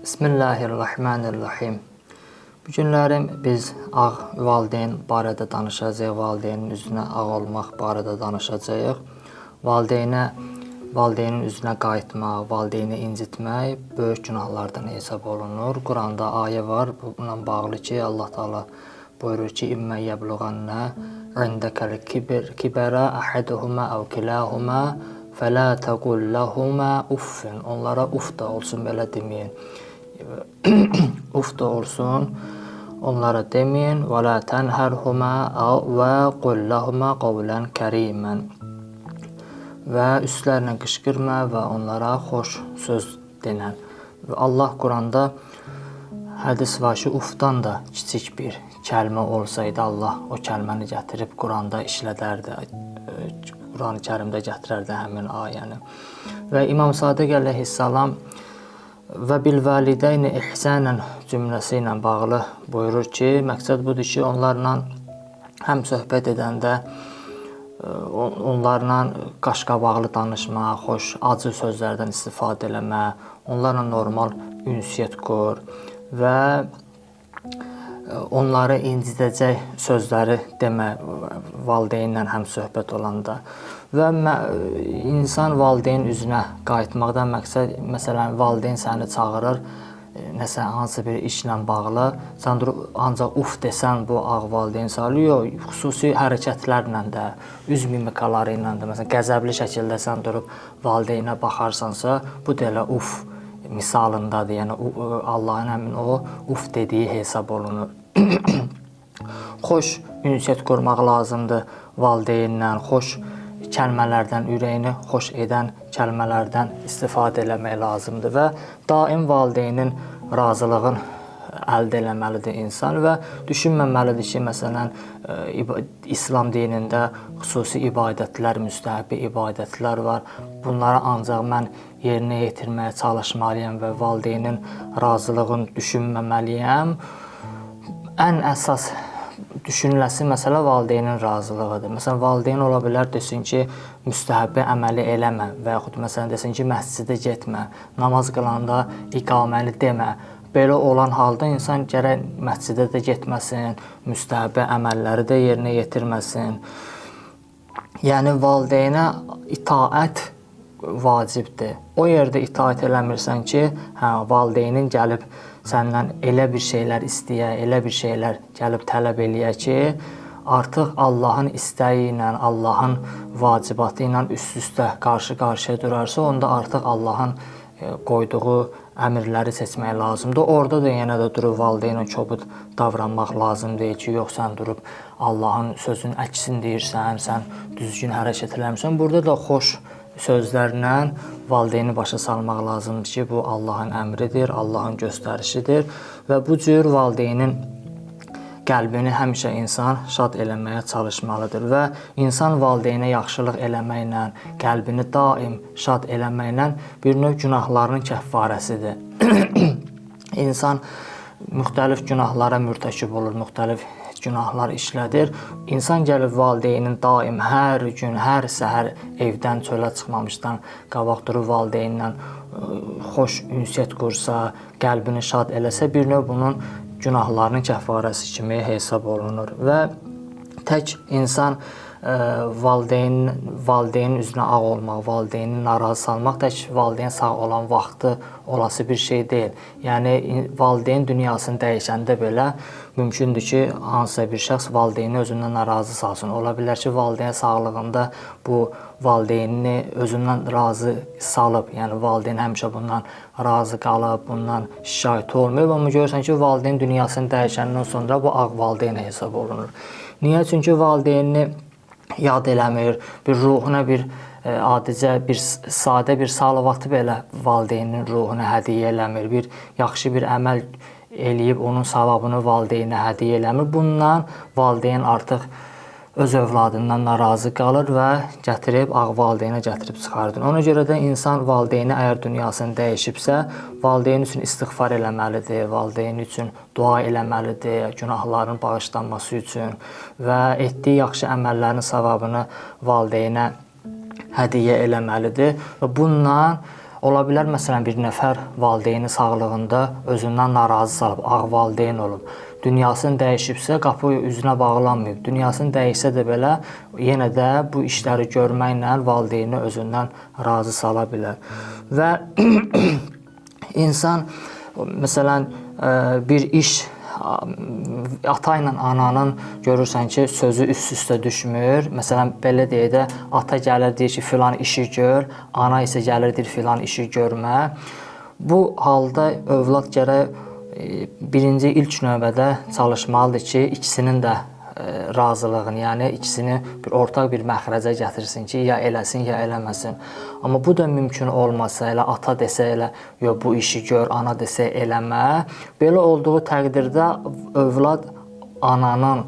Bismillahirrahmanirrahim. Bu günlərim biz ağ valideyn barədə danışacağıq, valideynin üzünə ağ olmaq barədə danışacağıq. Valideynə, valideynin üzünə qayıtmaq, valideyni incitmək böyük günahlardan hesab olunur. Quranda ayə var bununla bağlı ki, Allah Taala buyurur ki: "İmmə yəbluğannə indəkəl kibərə ahaduhuma əv kilahuma fələ təqul ləhumə uffin." Onlara uf da olsun belə deməyin. Uf da olsun onlara deməyin. Və la tənhərhumə və qul ləhumə qavlən kərimən. Və üstlərinə qışqırma və onlara xoş söz denən. Və Allah Quranda hədis var ki, ufdan da kiçik bir kəlmə olsaydı Allah o kəlməni gətirib Quranda işlədərdi. Qurani Kərimdə gətirərdi həmin ayəni. Və İmam Sadiq əleyhissalam və bil valideyni ihsanən cümləsi ilə bağlı buyurur ki, məqsəd budur ki, onlarla həm söhbət edəndə onlarla qaşqabaqlı danışma, xoş, acı sözlərdən istifadə eləmə, onlarla normal ünsiyyət qur və onları incidəcək sözləri demə valideynlə həm söhbət olanda. Və insan valideyn üzünə qayıtmaqdan məqsəd, məsələn, valideyn səni çağırır, nəsə hansısa bir işlə bağlı, sən durub ancaq uf desən bu ağ valideyn sayılır. Yox, xüsusi hərəkətlərlə də, üz mimikaları ilə də, məsələn, qəzəbli şəkildə sən durub valideynə baxarsansa, bu da elə uf misalındadır. Yəni Allahın həmin o uf dediyi hesab olunur. Xoş ünsiyyət qurmaq lazımdır valideynlə, xoş kəlmələrdən, ürəyini xoş edən kəlmələrdən istifadə eləmək lazımdır və daim valideynin razılığını əldə eləməlidir insan və düşünməməlidir ki, məsələn, İslam dinində xüsusi ibadətlər, müstəhəbbi ibadətlər var. Bunları ancaq mən yerinə yetirməyə çalışmalıyam və valideynin razılığını düşünməməliyəm. Ən əsas düşünüləsi məsələ valideynin razılığıdır. Məsələn, valideyn ola bilər desin ki, müstəhəbbi əməli eləmə və yaxud məsələn desin ki, məscidə getmə, namaz qılanda iqaməni demə. Belə olan halda insan gərək məscidə də getməsin, müstəhəbbi əməlləri də yerinə yetirməsin. Yəni valideynə itaət vacibdir. O yerdə itaət eləmirsən ki, hə, valideynin gəlib səndən elə bir şeylər istəyə, elə bir şeylər gəlib tələb eləyə ki, artıq Allahın istəyi ilə, Allahın vacibatı ilə üst-üstə qarşı-qarşıya durarsa, onda artıq Allahın qoyduğu əmrləri seçmək lazımdır. Orada da yenə də durub valideynə kobud davranmaq lazım deyil ki, yox sən durub Allahın sözünün əksini deyirsən, sən düzgün hərəkət eləmirsən. Burada da xoş sözlərlə valideyni başa salmaq lazımdır ki, bu Allahın əmridir, Allahın göstərişidir və bu cür valideynin qəlbini həmişə insan şad eləməyə çalışmalıdır və insan valideynə yaxşılıq eləməklə, qəlbini daim şad eləməklə bir növ günahlarının kəffarəsidir. İnsan müxtəlif günahlara mürtəkib olur, müxtəlif günahlar işlədir. İnsan gəlib valideynin daim hər gün, hər səhər evdən çölə çıxmamışdan qabaq durub valideynlə xoş ünsiyyət qursa, qəlbini şad eləsə, bir növ bunun günahlarının kəffarəsi kimi hesab olunur və tək insan valideynin üzünə ağ olmaq, valideyni narazı salmaq tək valideyn sağ olan vaxtı olası bir şey deyil. Yəni valideyn dünyasını dəyişəndə belə mümkündür ki, hansısa bir şəxs valideyni özündən narazı salsın. Ola bilər ki, valideyn sağlığında bu valideynini özündən razı salıb, yəni valideyn həmişə bundan razı qalıb, bundan şikayət olmayıb, amma görürsən ki, valideyn dünyasını dəyişəndən sonra bu ağ valideyn hesab olunur. Niyə? Çünki valideynini yad eləmir, bir ruhuna bir adicə bir sadə bir salavatı belə valideyninin ruhuna hədiyyə eləmir, bir yaxşı bir əməl eləyib onun savabını valideynə hədiyyə eləmir. Bundan valideyn artıq öz övladından narazı qalır və gətirib ağ valideynə gətirib çıxardır. Ona görə də insan valideyni əgər dünyasını dəyişibsə, valideyn üçün istiğfar eləməlidir, valideyn üçün dua eləməlidir, günahların bağışlanması üçün və etdiyi yaxşı əməllərin savabını valideynə hədiyyə eləməlidir və bununla Ola bilər məsələn bir nəfər valideyni sağlığında özündən narazı salıb, ağ valideyn olub. Dünyasını dəyişibsə, qapı üzünə bağlanmayıb. Dünyasını dəyişsə də belə yenə də bu işləri görməklə valideyni özündən razı sala bilər. Və insan məsələn bir iş ata ilə ananın görürsən ki, sözü üst-üstə düşmür. Məsələn, belə deyək də, ata gəlir deyir ki, filan işi gör, ana isə gəlir deyir filan işi görmə. Bu halda övlad gərək birinci ilk növbədə çalışmalıdır ki, ikisinin də razılığını, yəni ikisini bir ortaq bir məxrəcə gətirsin ki, ya eləsin, ya eləməsin. Amma bu da mümkün olmasa, elə ata desə elə yox bu işi gör, ana desə eləmə. Belə olduğu təqdirdə övlad ananın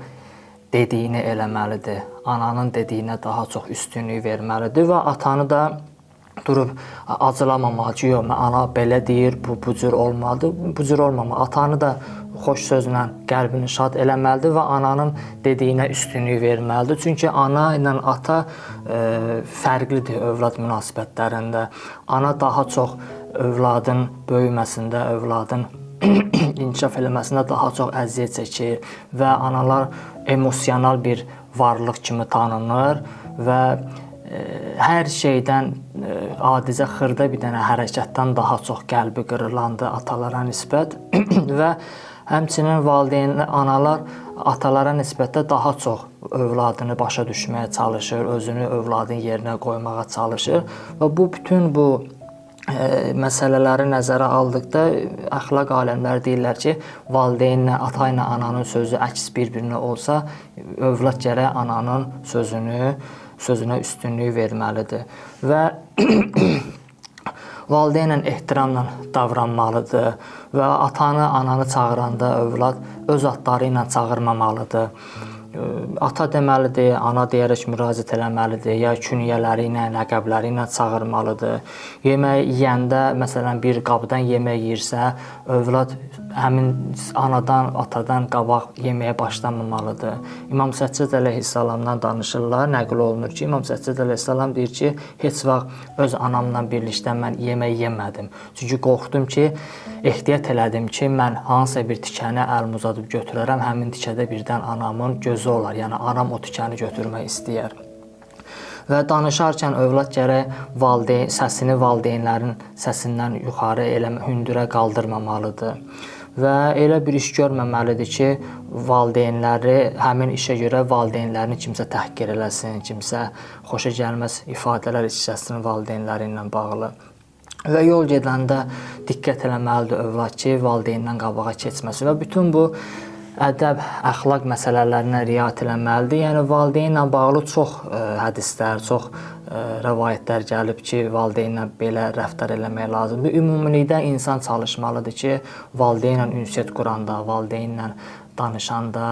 dediyini eləməlidir. Ananın dediyinə daha çox üstünlük verməlidir və atanı da durub acılamamalı ki, yox, ana belə deyir, bu cür olmalıdır. Bu cür olmamalı. Atanı da xoş sözlə qəlbini şad eləməlidir və ananın dediyinə üstünlük verməlidir. Çünki ana ilə ata fərqlidir övlad münasibətlərində. Ana daha çox övladın böyüməsində, övladın inkişaf eləməsində daha çox əziyyət çəkir və analar emosional bir varlıq kimi tanınır və hər şeydən adicə xırda bir dənə hərəkətdən daha çox qəlbi qırılandı atalara nisbət və həmçinin valideyn analar atalara nisbətdə daha çox övladını başa düşməyə çalışır, özünü övladın yerinə qoymağa çalışır və bu bütün bu məsələləri nəzərə aldıqda əxlaq alimləri deyirlər ki, valideynlə, ata ilə ananın sözü əks bir-birinə olsa, övlad gərək ananın sözünə üstünlük verməlidir və valideynlə ehtiramla davranmalıdır və atanı, ananı çağıranda övlad öz adları ilə çağırmamalıdır. Ata deməlidir, ana deyərək müraciət eləməlidir, ya künyələri ilə, ləqəbləri ilə çağırmalıdır. Yemək yeyəndə, məsələn, bir qabdan yemək yeyirsə, övlad həmin anadan, atadan qabaq yeməyə başlamamalıdır. İmam Səccad əleyhissalamdan danışırlar, nəql olunur ki, İmam Səccad əleyhissalam deyir ki, heç vaxt öz anamla birlikdə mən yemək yemədim. Çünki qorxdum ki, ehtiyat elədim ki, mən hansısa bir tikəni əlim uzadıb götürərəm, həmin tikədə birdən anamın gözü olar. Yəni anam o tikəni götürmək istəyər. Və danışarkən övlad gərək valideyn səsini valideynlərin səsindən yuxarı elə hündürə qaldırmamalıdır. Və elə bir iş görməməlidir ki, valideynləri həmin işə görə valideynlərini kimsə təhqir eləsin, kimsə xoşa gəlməz ifadələr işlətsin valideynləri ilə bağlı. Və yol gedəndə diqqət eləməlidir övlad ki, valideyndən qabağa keçməsin və bütün bu ədəb, əxlaq məsələlərinə riayət eləməlidir. Yəni valideynlə bağlı çox hədislər, çox rəvayətlər gəlib ki, valideynlə belə rəftar eləmək lazımdır. Ümumilikdə insan çalışmalıdır ki, valideynlə ünsiyyət quranda, valideynlə danışanda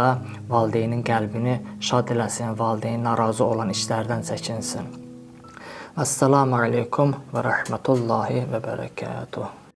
valideynin qəlbini şad eləsin, valideyn narazı olan işlərdən çəkinsin. Əssalamu aleykum və rəhmətullahi və bərəkətuh.